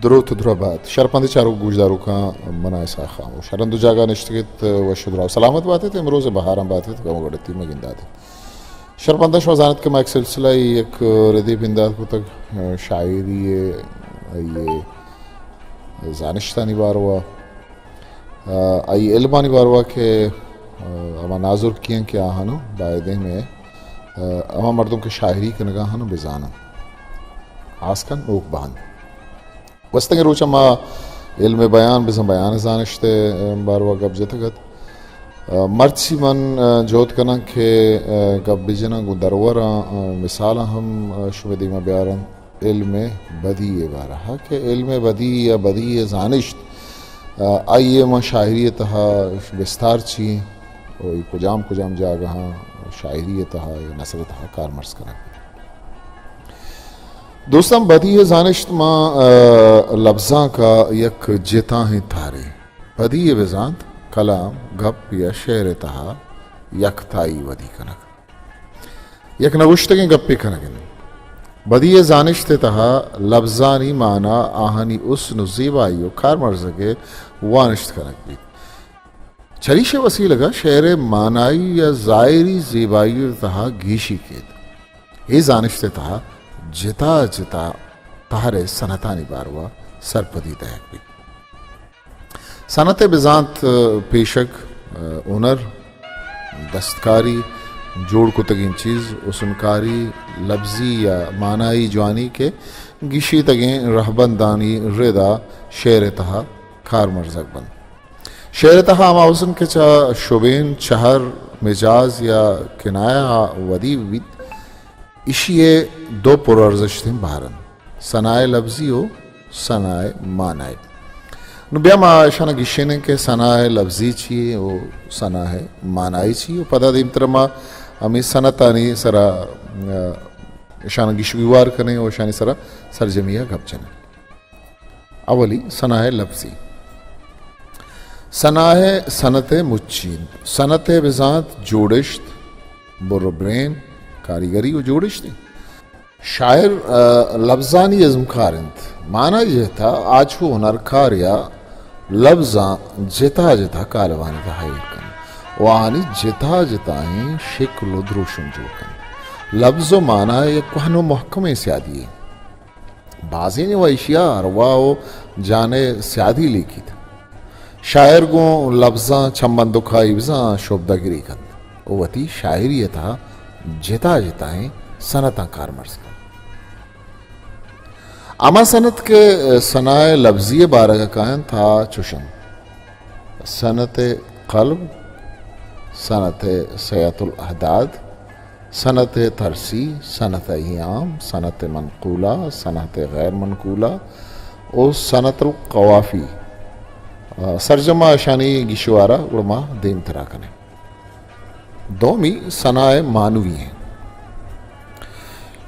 دروت ءُ دراہ بات۔ شرپندیں چاروک گوشداروکاں، من ءَ اسحاق خاموش۔ ہر ہند ءُ جاگہ نشتگ ات، وش ءُ دراہ ءُ سلامت بات ات۔ امروز ءِ بہاراں بات ات، گم ءُ گڑتی مہ گندات ات۔ شرپنداں شما زانت کہ ما یک سلسلہ ءَ یک ردے بندات کتگ، شاعری ءِ، آئی ءِ زانشتانی باروا، آئی علمانی باروا کہ ہما نازرکی انت کہ آہاں نوں بایدیں مئے ہما مردم کہ شاعری کنگا ہنوں بزاناں، ہاسکن نوک بہن۔ گوستگیں روچاں ما علم بیان بزاں بیان زانشت ءِ باروا گپ جتگ ات۔ مرچی من جہد کناں کہ گپ بجناں گوں درور ءَ، مثالاں ہم شمئے دیما بیاراں علم بدیع ءِ بارہ ءَ کہ علم بدیع یا بدیع ءِ زانشت، آئی ءَ ما شاعری ءِ تہا بستار چی ءُ اے کجام کجام جاگہاں شاعری ءِ تہا یا نثر ءِ تہا کارمرز کنگ۔ دوستاں، بدیع ءِ زانشت ما لبزانک ءِ یک جتاہیں تہرے۔ بدیع ءَ بزانت کلام، گپ یا شعر ءِ تہا یکتائی ودی کنگ، یک نگوشتگیں گپے کنگ انت۔ بدیع ءِ زانشت ءِ تہا لبزانی مانا، آہانی حسن ءُ زیبائی ءُ کارمرزگ ءِ وانشت کنگ بیت۔ چریشی ءِ وسیلگ ءَ شعر ءِ مانائی یا ظاہری زیبائی ءِ تہا گیشی کیت۔ اے زانشت ءِ تہا جتا جتا تہر ءِ صنعتانی باروا سرپدی دئیگ بیت۔ صنعت ءِ بزانت پیشگ، ہنر، دستکاری، جوڑ کتگیں چیز، حسنکاری، لبزی یا مانائی جوانی کہ گیشیتگیں رہبندانی ردا شعر ءِ تہا کارمرزگ بنت۔ شعر ءِ تہا ہما حسن کہ چہ شبین، چہر، مجاز یا کنایہ ءَ ودی بیت، ایشی ءِ دو پرارزشتیں بہر انت، ثنائے لبزی ءُ ثنائے مانائی۔ نوں بیا ما اشاناں گیشینیں کہ ثنائے لبزی چی ءُ ثنائے مانائی چی ءُ پدا دیمترا ما ہمے صنعتانی سرا، آ، اشاناں گیش گیوار کنیں ءُ اشانی سرا سرجمی ءَ گپ جنیں۔ اولی، ثنائے لبزی۔ ثنا ءِ صنعت ءِ مچی انت۔ صنعت ءِ بزانت جوڑشت، بر ءُ برین، کاریگری ءُ جوڑشت انت۔ شاعر، آ، لبزانی ازمکار انت۔ مانا جہتا آ چو ہنرکار یا لبزاں جتا جتا کالبانی تہا ایر کنت ءُ آہانی جتا جتائیں شکل ءُ دروشم جوڑ کنت۔ لبز ءُ مانا یک کوہن ءُ محکمیں سیادی یے۔ بازینے ءَ ایشی ءَ ارواہ ءُ جان ءِ سیادی لیکیت۔ شاعر گوں لبزاں چمبندکائی بزاں شوبدہ گری کنت ءُ وتی شاعری ءِ تہا جتا جتائیں صنعتاں کارمرز کنت۔ ہما صنعت کہ ثنائے لبزی ءِ بارگ ءَ کاینت، آ چوش انت: صنعت قلب، صنعت صیحت الاحداد، صنعت ترسی، صنعت ایام، صنعت منقولہ، صنعت غیر منقولہ ءُ صنعت القوافی۔ آ، سرجم ءَ اشانی گیشوار ءَ گڑا ما دیمترا کنیں۔ دومی ثنائے معنوی انت۔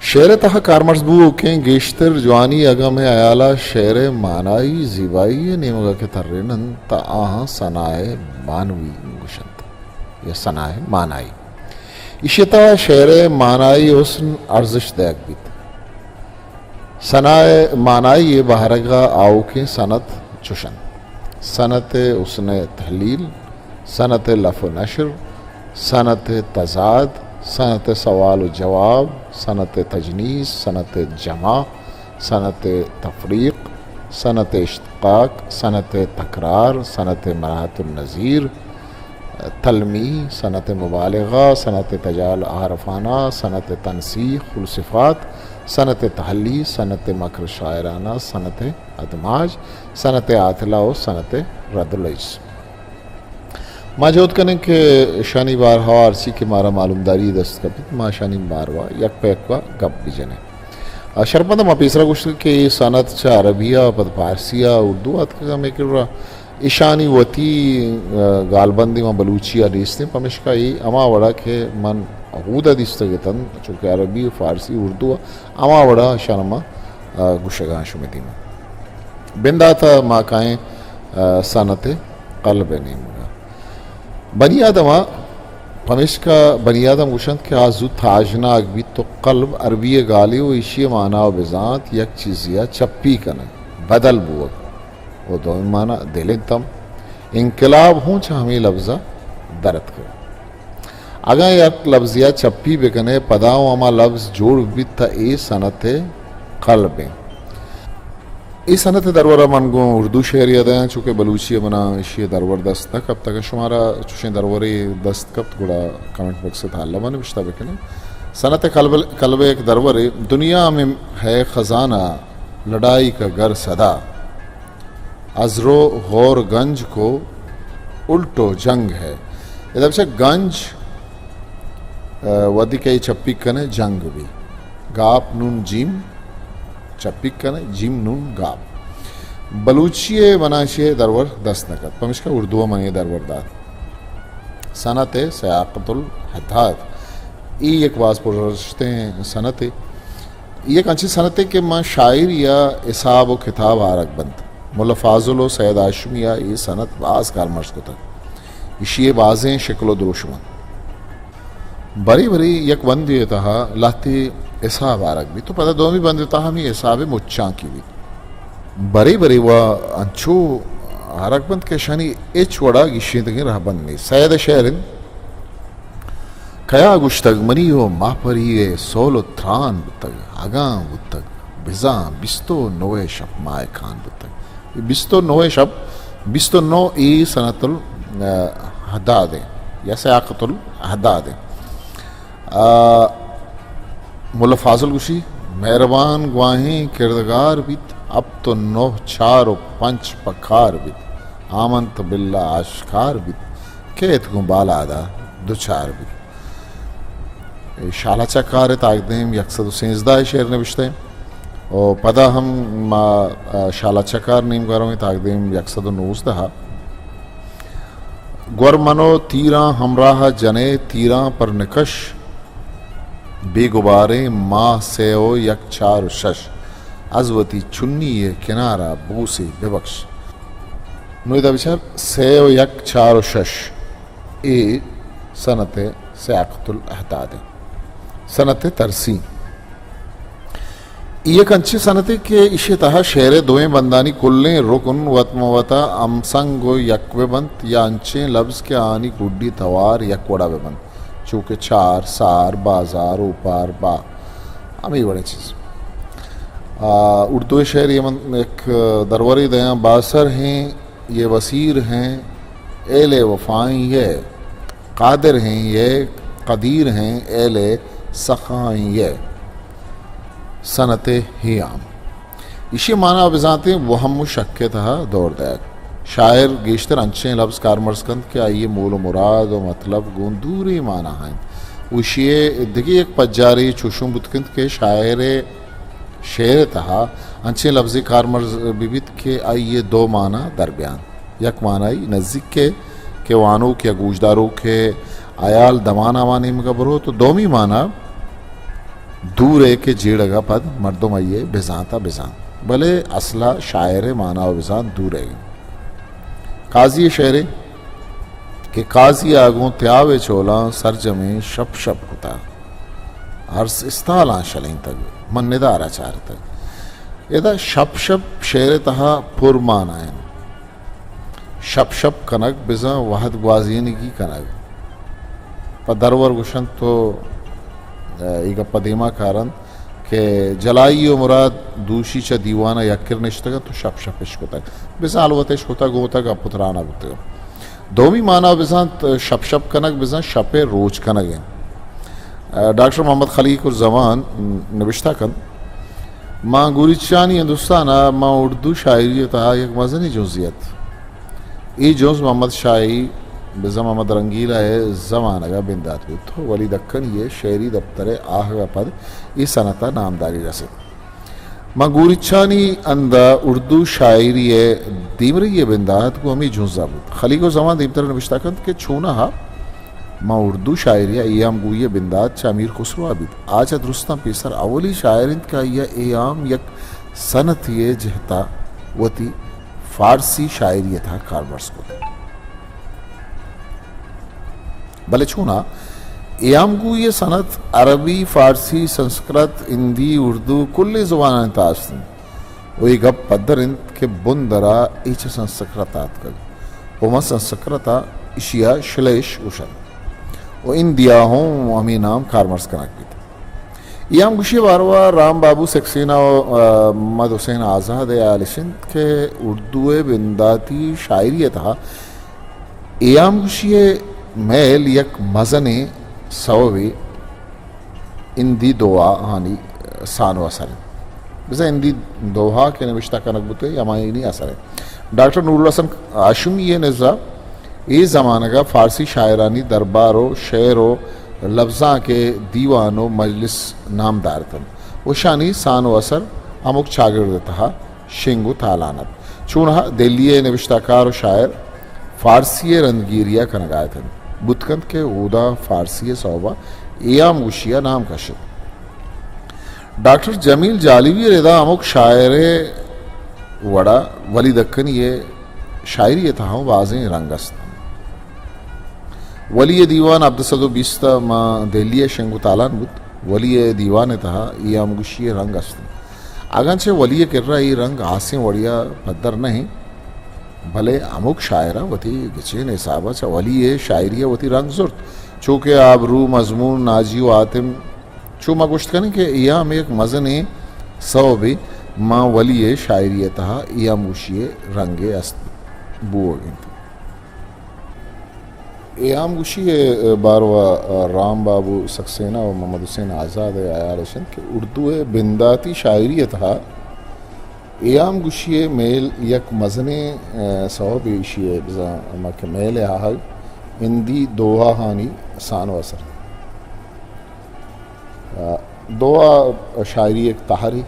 شعر ءِ تہا کارمرز بوؤکیں گیشتر جوانی اگاں مئے ہیال ءَ شعر ءِ مانائی زیبائی ءِ نیمگ ءَ کہ تریننت، تہ آہاں ثنائے معنوی گوشنت یا ثنائے مانائی۔ ایشی ءِ تہا شعر ءِ مانائی حسن ارزشت دئیگ بیت۔ ثنائے مانائی ءِ بہرگ ءَ آؤکیں صنعت چوش انت: صنعت حسن تحلیل، صنعت لف و نشر، صنعت تضاد، صنعت سوال و جواب، صنعت تجنیس، صنعت جمع، صنعت تفریق، صنعت اشتقاق، صنعت تکرار، صنعت مراعاة النظیر، تلمیح، صنعت مبالغہ، صنعت تجاہل عارفانہ، صنعت تنسیخ الصفات، صنعت تحلی، صنعت مکر شاعرانہ، صنعت ادماج، صنعت عاطلہ و صنعت رد الاجز۔ ما جہد کنیں کہ اشانی بارہا ہرچی کہ مارا معلومداری دست کپیت، ما اشانی باروا یک پہ یک گپ بجنیں۔ آ، شرپمند، ما پیسرا گوشت کہ اے صنعت چہ عربی ء پد فارسی ء اردو ء اتکگ، ہمے کرا اشانی وتی، آ، گالبندے ما بلوچی ء نیست انت، پمیشکا اے ہما وڑا کہ من ہود ء دیستگ اتنت، چونکہ عربی و فارسی اردو ء ہما وڑا اشان ما، آ، گوشگاں شمے دیما۔ بندات ء ما کائیں، آ، صنعت قلب ء نیمگا۔ بنی آدم ء پمیشکا بنی آدم گوشنت کہ آ زوت تاژناگ بیت و قلب عربی ء گالے و ایشی ء مانا و بزانت یک چیزے ء چپی کنگ۔ بدل بوگ و دومی مانا دلیں تم۔ انقلاب ہوں چہ ہمے لبز ء در اتکگ۔ اگاں یک لبزے ء چپی بہ کن ئے، پدا اوں ہما لبز جوڑ بہ بیت، تہ اے صنعت ء قلب انت۔ اے صنعت ء درور ء من گوں اردو شعرے ء دیاں، چونکہ بلوچی ء منا ایشی ء درور دست نہ کپتگ۔ شمارا چوشیں درورے دست کپت، گڑا کمنٹ باکس ء تہا الم ء نبشتہ بہ کن ئے۔ صنعت ء قلب، قلب ء یک درورے، دنیا میں ہے خزانہ، لڑائی کا گر صدا۔ از رو غور گنج کو الٹو جنگ ہے۔ ادا بچار گنج، ء، وھدے کہ اے چپی کن ئے جنگ بی۔ گاپ نون جیم چپی کن ئے، جیم نون گاپ۔ بلوچی ء منا ایشی ء درور دست نہ کپت، پمیشکا اردو ء من اے درور دات۔ صنعت سیاقۃ الحداد، اے یک باز پرارزشتیں صنعتے۔ یک انچیں صنعتے کہ ماں شاعری ء حساب و کتاب آرگ بنت۔ ملا فاضل و سید ہاشمی ء اے صنعت باز کارمرز کتگ۔ ایشی ء بازیں شکل و دروشم انت۔ برے برے یک بندے ء تہا لہتے حساب آرگ بیت و پدا دومی بندے ء تہا ہمے حساب ء مچانکی بیت۔ برے برے وا انچو آرگ بنت کہ اشانی ہچ وڑا گیشینتگیں رہبند نیست۔ سید ء شعر انت، کیا گوشتگ منی و ماہپری ء سول و تران بوتگ، اگاں بوتگ بزاں بیست و نوے شپ ماہ کان بوتگ۔ بیست و نوے شپ، بیست و نو ای صنعت الاحداد ء یا سیاقۃ الاحداد ء۔ آ، ملا فاضل گوشی، مہربان گواہیں کردگار بیت، ہپت و نہ چار و پنچ پکار بیت، آمنت باللہ آشکار بیت، کیت گوں بالادا دچار بیت۔ اے شالا چکار ء تاکدیم یک سد و سیزدہ ء شعر نبشتہ ء و پدا ہم ما، آ، شالا چکار نیمگا رویں تاکدیم یک سد و نوزدہ ء۔ گور منو تیراں ہمراہ جنے تیراں پر نکش، بے گباریں ماہ سے و یک چار و شش، از وتی چنی ء کنارا بوسے ببخش۔ نو ادا بچار، سے و یک چار و شش، اے صنعت سیاقۃ الاحداد ء۔ صنعت ترسیم۔ اے یک انچیں صنعتے کہ ایشی ء تہا شعر ء دوئیں بندانی کلیں رکن وت مہ وتا ہمسنگ و یک بہ بنت یا انچیں لبز کہ آہانی گڈی توار یک وڑا بہ بنت، چو کہ چار، سار، بازار، اوپار، با، ہمے وڑیں چیز۔ آ، اردو ء شعر ء من یک درورے دیاں، بااثر ہیں یہ وسیر ہیں اہل وفائیں یہ، قادر ہیں یہ، قدیر ہیں اہل سخائیں یہ۔ صنعت ہیام۔ ایشی مانا بزانتیں وہم و شک ء تہا دور دئیگ۔ شاعر گیشتر انچیں لبز کارمرز کنت کہ آئی ء مول و مراد و مطلب گوں دوریں مانا انت۔ و ایشی ء دگہ یک پجارے چوشوں بوت کنت کہ شاعر ء شعر ء تہا انچیں لبزے کارمرز بہ بیت کہ آئی ء دو مانا در بیان۔ یک مانائی نزیک ء کہ وانوک یا گوشداروک ء ہیال دمان ہما نیمگ ء بروت و دومی مانا دور ء کہ جیڑگ ء پد مردم آئی ء بزانت ء بزانت، بلے اصل ء شاعر ء مانا و بزانت دور ء انت۔ قاضی ء شعرے کہ قاضی ء گوں تیاب ء چولاں سرجمیں شپ شپ کتا، ارس استالاں شلینتگ، من ندارہ چارتگ۔ ادا شپ شپ شعر ء تہا پر مانا انت۔ شپ شپ کنگ بزاں وہد گوازینگی کنگ۔ پہ درور گوشنت تو، ء، اے گپ ء دیما کارنت کہ جلائی و مراد دوشی چہ دیوان ء یک کر نشتگ انت و شپ شپ اش کتگ۔ بزاں الوت اش کتگ، گوں وتا گپ و تران ء بوتگ۔ دومی مانا بزاں شپ شپ کنگ بزاں شپ ء روچ کنگ انت۔ ء، ڈاکٹر محمد خلیق الزمان نبشتہ کنت، ماں گوریچانی ہندوستان ء ماں اردو شاعری ء تہا یک مزنیں جنزے ات۔ اے جنز محمد شاہی بزاں محمد رنگیلہ ء زمانگ ء بندات بوت و ولی دکنی ء شعری دپتر ء آہگ ء پد اے صنعت ء نامداری رست۔ ماں گوریچانی ہند ء اردو شاعری ء دیمرئی ء بندات گوں ہمے جنز ء بوت۔ خلیق الزمان دیمتر ء نبشتہ کنت کہ چوناہا ماں اردو شاعری ء ایام گوئی ء بندات چہ امیر خسرو ء بیت۔ آ چہ درستاں پیسر اولی شاعر انت کہ آئی ء ایام یک صنعتے ء جہت ء وتی فارسی شاعری ء تہا کارمرز کت۔ بلے چونا ایام گوئی ء صنعت عربی، فارسی، سنسکرت، ہندی، اردو کلیں زبانانی تہا است انت۔ و اے گپ پدر انت کہ بندرا اے چہ سنسکرت آتکگ و ماں سنسکرتا اشیا شلیش گوشنت و ہندیا ہوں ہمے نام کارمرز کنگ بیت۔ ایام گوشی باروا رام بابو سکسینا و، آ، محمد حسین آزاد ء ہیال اش انت کہ اردو ء بنداتی شاعری ء تہا ایام گوشی ء میل یک مزنیں سوبے ہندی دوہاہانی سان و اثر انت۔ بزاں ہندی دوہا کہ نبشتہ کنگ بوتگ، ہمایانی اثر انت۔ ڈاکٹر نورالحسن ہاشمی ء نزا اے زمانگ ء فارسی شاعرانی دربار و شعر و لبزانک ء دیوان و مجلس نامدار اتنت و اشانی سان و اثر ہمک چاگرد ء تہا شنگ و تالان ات۔ چونہا دہلی ء نبشتہ کار و شاعر فارسی ء رندگیری ء کنگا اتنت، بوت کنت کہ اودا فارسی ء سوبا ایام گوشی ء نام کشت۔ ڈاکٹر جمیل جالیوی ء ردا ہمک شاعر ء وڑا ولی دکنی ء شاعری ء تہا ہوں بازیں رنگ است۔ ولی ء دیوان ہپت سد و بیست ء ماں دہلی ء شنگ و تالان بوت۔ ولی ء دیوان ء تہا ایام گوشی ء رنگ است انت۔ اگاں چہ ولی ء کرا اے رنگ ہاسیں وڑیا پدر نہ انت، بلے ہمک شاعر ء وتی گچین حساب ء چہ ولی ء شاعری ء وتی رنگ زرت، چو کہ آبرو، مضمون، نازی و حاتم۔ چو ما گوشت کنیں کہ ایام یک مزنیں سوبے ماں ولی ء شاعری ء تہا ایام گوشی ء رنگے است بوگ انت۔ ایام گوشی ء باروا رام بابو سکسینا و محمد حسین آزاد ء ہیال اش انت کہ اردو ء بنداتی شاعری ء تہا ایام گوشی ء میل یک مزنیں، ء، سوبے ایشی ء بزاں ہما کہ میل ء آہگ ہندی دوہاہانی سان و اثر۔ ء، دوہا شاعری یک تہرے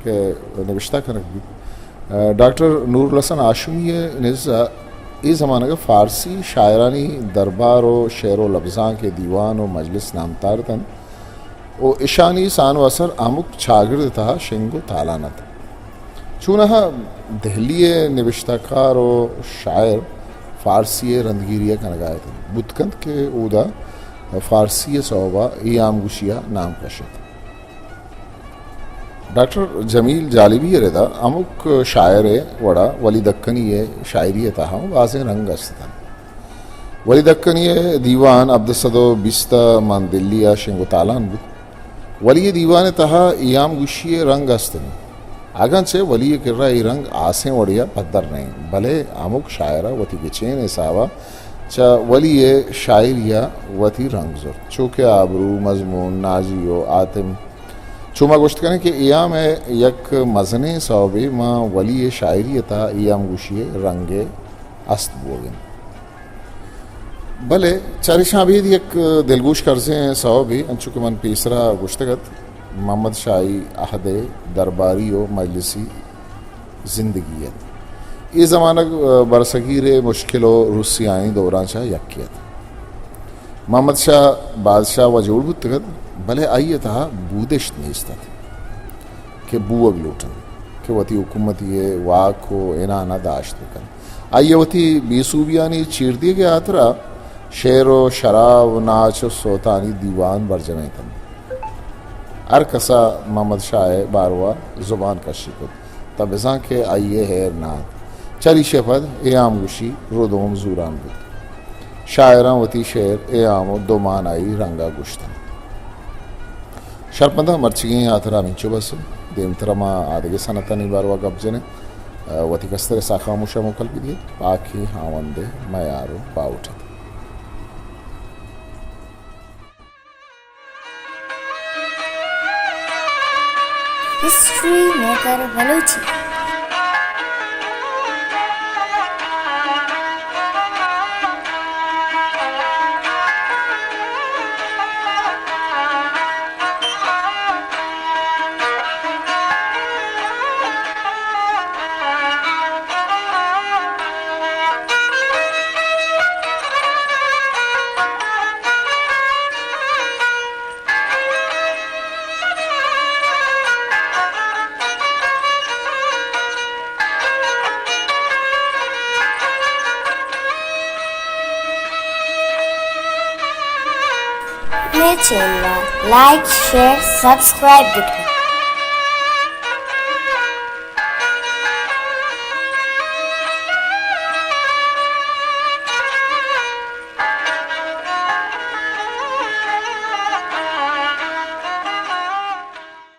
کہ نبشتہ کنگ بیت۔ ء، ڈاکٹر نورالحسن ہاشمی ء نزا اے زمانگ ء فارسی شاعرانی دربار و شعر و لبزانک ء دیوان و مجلس نامدار اتنت و اشانی سان و اثر ہمک چاگرد ء تہا شنگ و تالان ات۔ چونہا دہلی ء نبشتہ کار و شاعر فارسی ء رندگیری ء کنگا اتنت، بوت کنت کہ اودا فارسی ء سوبا ایام گوشی ء نام کشت۔ ڈاکٹر جمیل جالیبی ء ردا ہمک شاعر ء وڑا ولی دکنی ء شاعری ء تہا ہم بازیں رنگ است اتنت۔ ولی دکنی ء دیوان ہپت سد و بیست ء مان دلی ء شنگ و تالان بوت۔ ولی ء دیوان ء تہا ایام گوشی ء رنگ است انت۔ اگاں چہ ولی ء کرا اے رنگ ہاسیں وڑے ء پدر نہ انت، بلے ہمک شاعر ء وتی گچین حساب ء چہ ولی ء شاعری ء وتی رنگ زرت، چو کہ آبرو، مضمون، نازی و حاتم۔ چو ما گوشت کنیں کہ ایام ء یک مزنیں سوبے ماں ولی ء شاعری ء تہا ایام گوشی ء رنگ ء است بوگ انت۔ بلے چریشاں ابید یک دلگوش کرزیں سوبے، انچو کہ من پیسرا گوشتگ ات، محمد شاہی عہد ء درباری و مجلسی زندگی ات۔ اے زمانگ برصغیر ء مشکل و روسیاہیں دوراں چہ یکے ات۔ محمد شاہ بادشاہ و جوڑ بوتگ ات، بلے آئی ء تہا بودشت نیست ات کہ بوگ لوٹ انت کہ وتی حکومتی ء واک و عنان ء داشت بہ کنت۔ آئی ء وتی بے سوبیانی چیر دیگ ء ہاترا شعر و شراب و ناچ و سوتانی دیوان برجم اتنت۔ ہر کس ء محمد شاہ ء باروا زبان کشی کت، تہ بزاں کہ آئی ء ہیر نہ ات۔ چریشی ء پد ایام گوشی ردوم زوران بوت۔ شاعراں وتی شعر ایام و دو مانائی رنگ ء گوشت انت۔ شرپنداں مرچیگیں ہاترا ہمینچو بس انت۔ دیمترا ما آدگہ صنعتانی باروا گپ جنیں۔ وتی کستر ء ساہ خاموش ء موکل بدیت۔ پاکیں ہاوند ء میار و باہوٹ ات۔ History maker Balochi. مئے چینل ء لائک، شیئر، سبسکرائب بکن۔